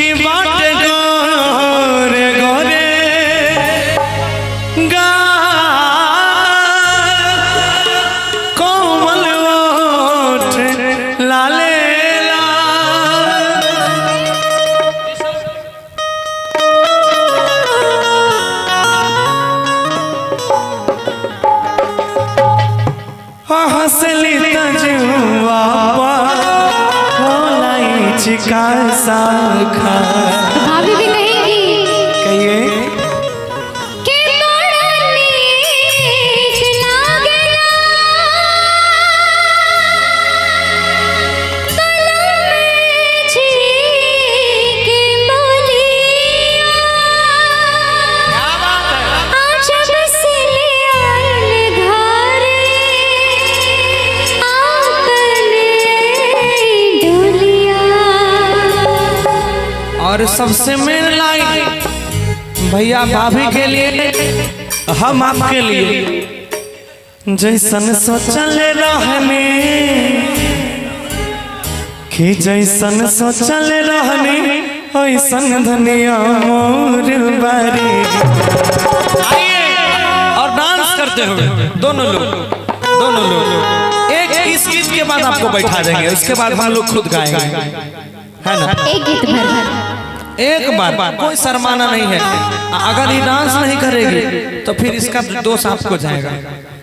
कि बाट गोरे गोरे गा कोमल ओठ लाले लाल। हंसली तजुआ होलाई चिका साखा। तो भाभी भी कहेंगी कहिए के बड़ा नीक लागेला कलम जी के बोलिया। जब से ले आइल घरे आपने डोलिया। और सबसे मेन लाइन भैया भाभी के लिए, हम आपके लिए। जैसन सोचल रहने कि जैसन सोचल रहने ऐसन धनिया मोर बारी। आइए और डांस करते हुए दोनों लोग, दोनों लोग एक इस गीत के बाद आपको बैठा देंगे, उसके बाद हम लोग खुद गाएंगे, है ना? एक गीत भर एक बार कोई शर्माना नहीं है। अगर ये डांस नहीं करेगी तो फिर इसका दोष आपको जाएगा,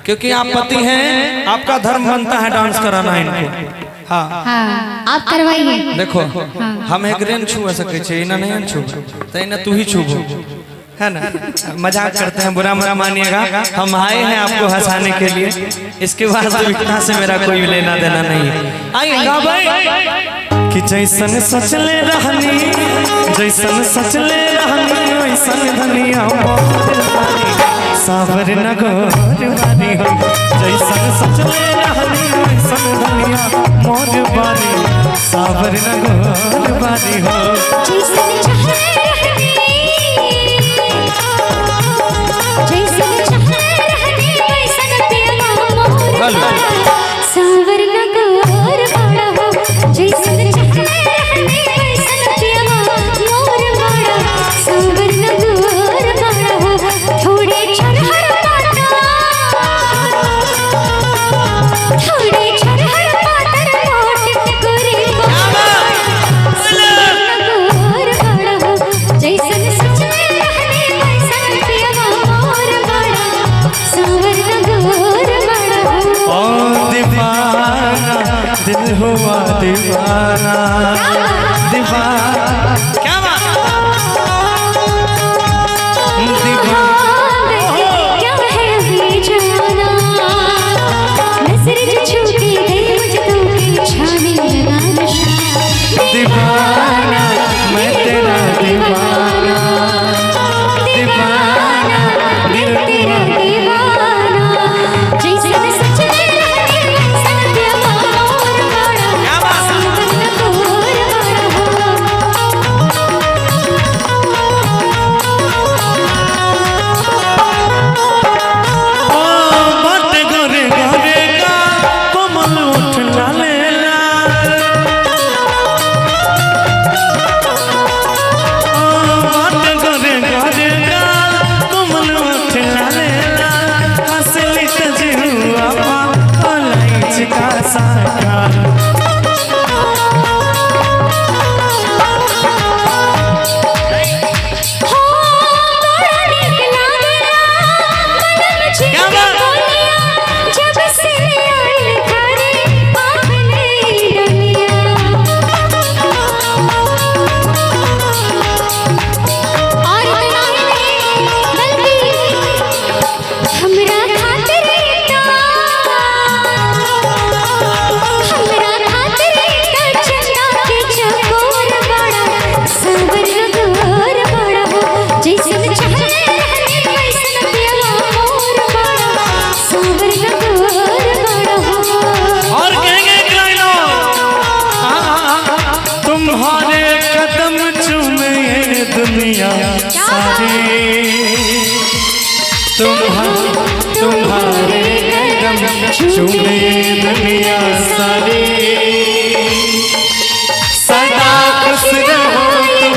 क्योंकि आप पति हैं, आपका धर्म बनता है डांस कराना इनको। हाँ हाँ, आप करवाइए। देखो हम एक रेन छुआ सके छे, इना नहीं छू तो इना तू ही छूबो, है ना? मजाक करते हैं, बुरा मत मानिएगा, हम आए हैं आपको हंसाने के लिए। इसके बाद विकता से मेरा कोई लेना देना नहीं है। आइए गाओ भाई। कि जैसन सचले रहनी, जैसन सचले रहनी वैसन धनिया मोर बारी, सावर नगोर बारी हो। जैसन सचले रहनी वैसन धनिया मोर बारी, सावर नगोर बारी हो। जैसन चाहे रहनी, जैसन चाहे रहनी वैसन पिया मोर बोलो। सावर नगोर बाड़ा हो। जैसन चाहे रहनी वैसन पिया मोर बाड़ा, सावर नगोर बाड़ा हो। थोड़े छरहर पाता, थोड़े छरहर पातर मोट गोरे गोर बाड़ा हो। जैसन सचले रहने वैसन पिया मोर बाड़ा, सावर नगोर बाड़ा हो। ओ दीवाना दिल हुआ दीवाना, दीवाना क्या बात, दीवाना क्या है अभी जाना, नजर जो छूटी गई मुझको छाने लगा नशा। दीवाना मैं तेरा दीवाना, दीवाना दिल तेरा दीवाना। जैसन सचले रहने वैसन पिया मोर बाड़ा, सावन नगोर बाड़ा हो। ओ बट गोरे गोरे का कोमल उठ लाले लाल। ओ बट गोरे गोरे का कोमल उठ लाले लाल, हंसली तजुआ पा चिका साका। हो बड़ा नीक लागेला मनम जी क्या के बात? बोलिया, जब से आइल घरे आपने डोलिया। और इतना ही नहीं बल्कि हमरा खातिर इतना, हमरा खातिर इतना चंदा के चकोर बाड़ा, सावर नगोर बाड़ा हो। जैसन चाहे रहने वैसन पिया मोर बाड़ा, सावर नगोर बाड़ा हो। और कहेंगे एक लाइन और। तुम्हारे कदम चूमे दुनिया सारी, तुम्हारे कदम चूमे दुनिया सारी, सदा खुश रहो तुम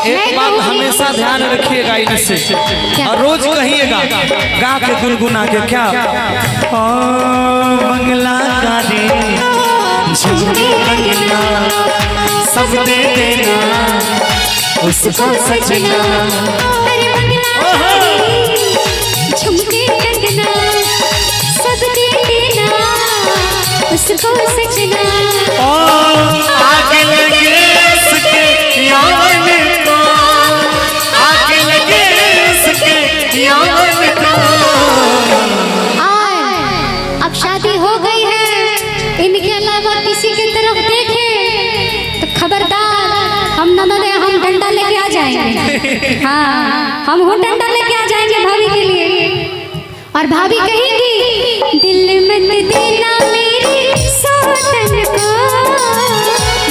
एक बात हमेशा ध्यान रखिएगा इनसे और रोज कहिएगा, गा के गुनगुना के, क्या ओ बंगला गाड़ी झुमके कंगना सब दे देना उसको सजना। अरे बंगला गाड़ी झुमके कंगना सब दे देना उसको सजना। ओ आग लगे उसके यावन को, आग लगे उसके यावन को। और अब शादी हो गई है, इनके अलावा किसी की तरफ देखे तो खबरदार, हम ननद हैं, हम डंडा लेके आ जाएंगे। हाँ, हम हूँ डंडा लेके आ जाएंगे भाभी के लिए। और भाभी कहेंगी दिल मत देना मेरी सौतन को,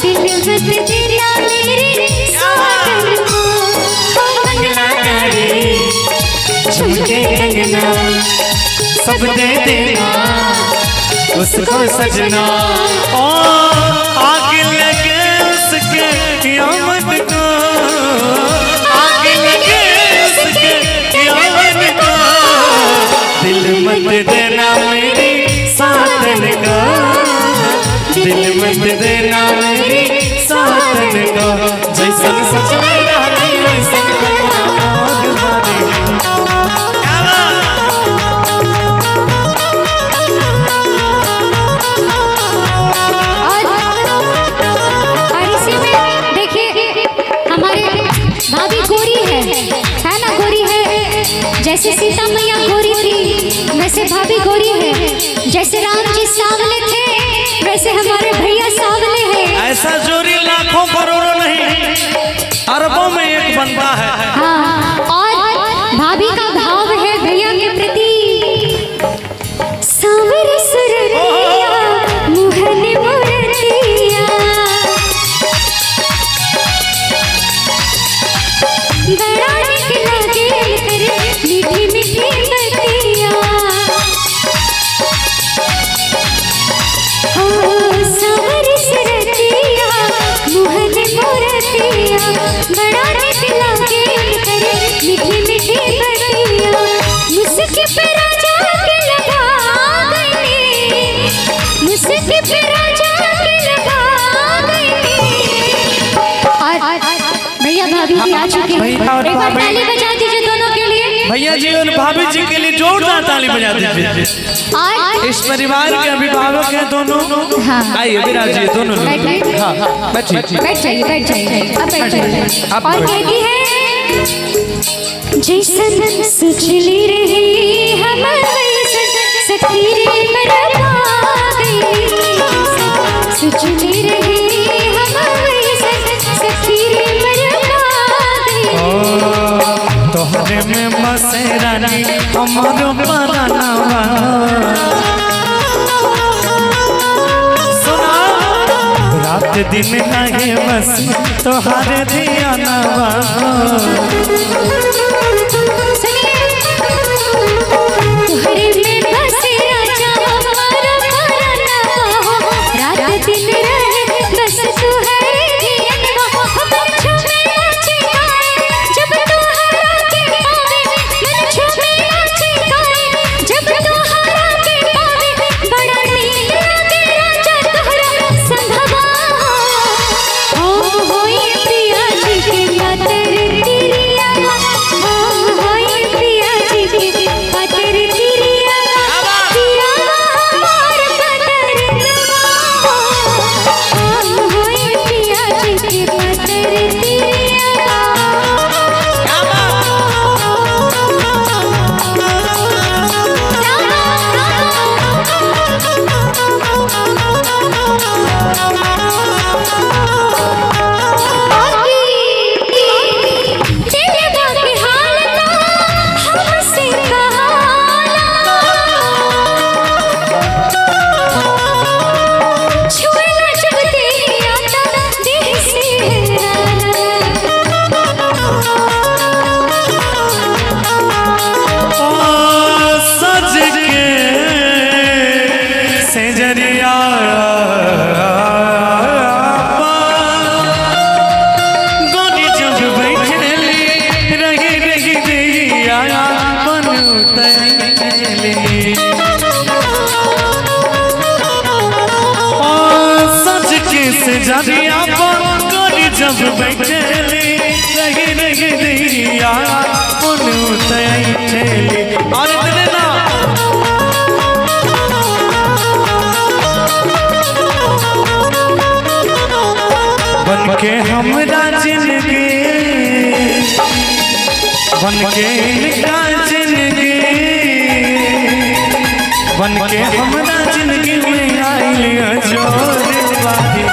दिल मत देना मेरी सौतन को। ओ बंगला गाड़ी झुमके कंगना सब दे देना उसको सजना। ओ आग लगे उसके यावन को, आग लगे उसके यावन को, दिल मत देना मेरी साथन को, दिल मत देना मेरी साथन को। जैसन सजना रहनी वैसन आग मारे। और इसी में देखिए हमारे भाभी गोरी है ना, गोरी है। जैसे सीता मैया गोरी थी वैसे भाभी गोरी है। जैसे राम जी सांवले थे वैसे हमारे भैया सांवले हैं। ऐसा जोड़ी लाखों करोड़ों नहीं अरबों में एक बनता है। हाँ, और भाभी का भाव है भैया के प्रति, सांवर सुरतिया मोहन मोरतिया, बड़ा निक लागे कर मीठी मीठी बतिया। हो सांवर सुरतिया मोहन मोरतिया, बड़ा निक लागे कर मीठी मीठी बतिया। मुस्की पे राजा के लगा गई, मुस्की पे राजा के लगा गई। और भैया भाभी भी आ चुके हैं, भैया और एक बार भाभी। ताली बजा दीजिए दोनों के लिए। भैया जी और भाभी जी के लिए जोरदार ताली बजा दीजिए। और इस परिवार के अभिभावक हैं दोनों। हाँ। आइए विराजिए दोनों लोग। बैठिए। हाँ बैठिए। बैठ जाइए, बैठ जाइए, अब बैठ जाइए। आप और बैठिए। कहती है जैसन सुचली रही हम वैसन सखी रे मरवा गई। सुचली रही हम वैसन सखी रे मरवा गई। तोहरे में बसे रानी हमारो परानावा, सुना रात दिन रहे बस तोहरे धियानावा। सुनिए, तुहरे में बसे राजा हमारा परानावा, रात दिन रहे बस तुहरे धियनवा। हम झूमे नाचे गाए जब तुहरा के पावे, मन झूमे नाचे गाए जब तुहरा के पावे। बड़ा नीक लागे राजा तुहरा संघवा, ओ होई पिया जी के मातर तिरिया, ओ से जरिया पर जब बैठेली रही रही दैया उन उतैठेली। और इतने ना बन के हमरा जिंदगी, बन के इनका जिंदगी, बन के हमरा जिंदगी में आइल जोर बारी।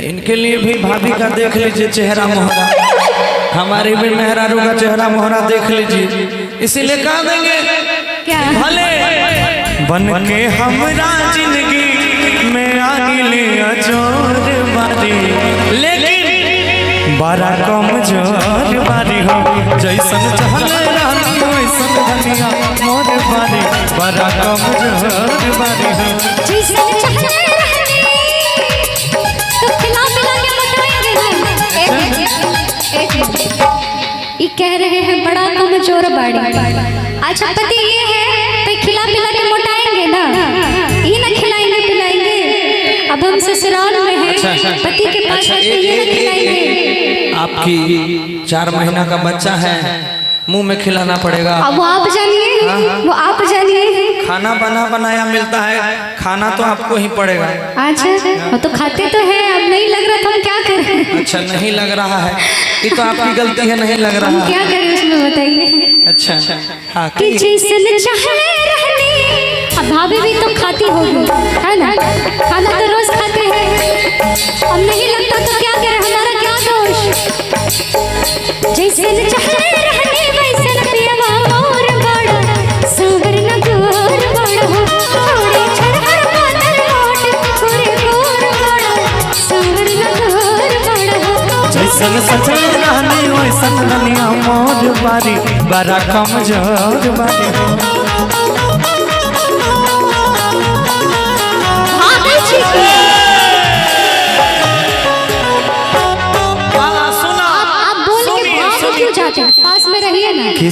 इनके लिए भी भाभी का देख लीजिए चेहरा मोहरा, हमारे भी मेहरारू का चेहरा मोहरा देख लीजिए। इसीलिए कहा देंगे क्या भले बन के हमरा जिंदगी में आइल जोर बारी, लेकिन बड़ा कमजोर बारी हो। जैसन चहल रानी वैसन धनिया मोर बारी, बड़ा कमजोर बारी हो। जैसन चाहले रहनी तो खिला पिला के मोटाएंगे ना। एक मिनट, एक मिनट। ये कह रहे हैं बड़ा कमजोर बाड़ी। अच्छा पति ये है तो खिला पिला के मोटाएंगे ना, ये ना खिलाएंगे पिलाएंगे। अब हम ससुराल में हैं, पति के पास अच्छा, है तो ये ना खिलाएंगे। आपकी 4 महीना का बच्चा है, मुंह में खिलाना पड़ेगा। अब वो आप जानिए, वो आप जानिए। खाना बना बनाया मिलता है, खाना तो आपको ही पड़ेगा। अच्छा वो तो खाते तो है, अब नहीं लग रहा तो हम क्या करें? अच्छा नहीं लग रहा है, ये तो आपकी गलती है, नहीं लग हम रहा है। क्या करें उसमें बताइए। अच्छा हाँ कि जैसन चाहले रहनी, अब भाभी भी तो खाती होगी है ना, खाना तो रोज खाते हैं। अब नहीं लगता तो क्या करें, हमारा क्या दोष? जैसन चाहले रहनी वैसन पियवा मोर बड़ा, सावर न गोर बड़ा हो। थोड़े छरहर पातर मोट गोरे गोर बड़ा, सावर न गोर बड़ा हो। जैसन सचल रहनी वैसन धनिया मोर बारी, बड़ा कमजोर बारी हो। भाभी जी की सुना आप बोल के भाग क्यों जाते हैं? पास में रहिए ना। कि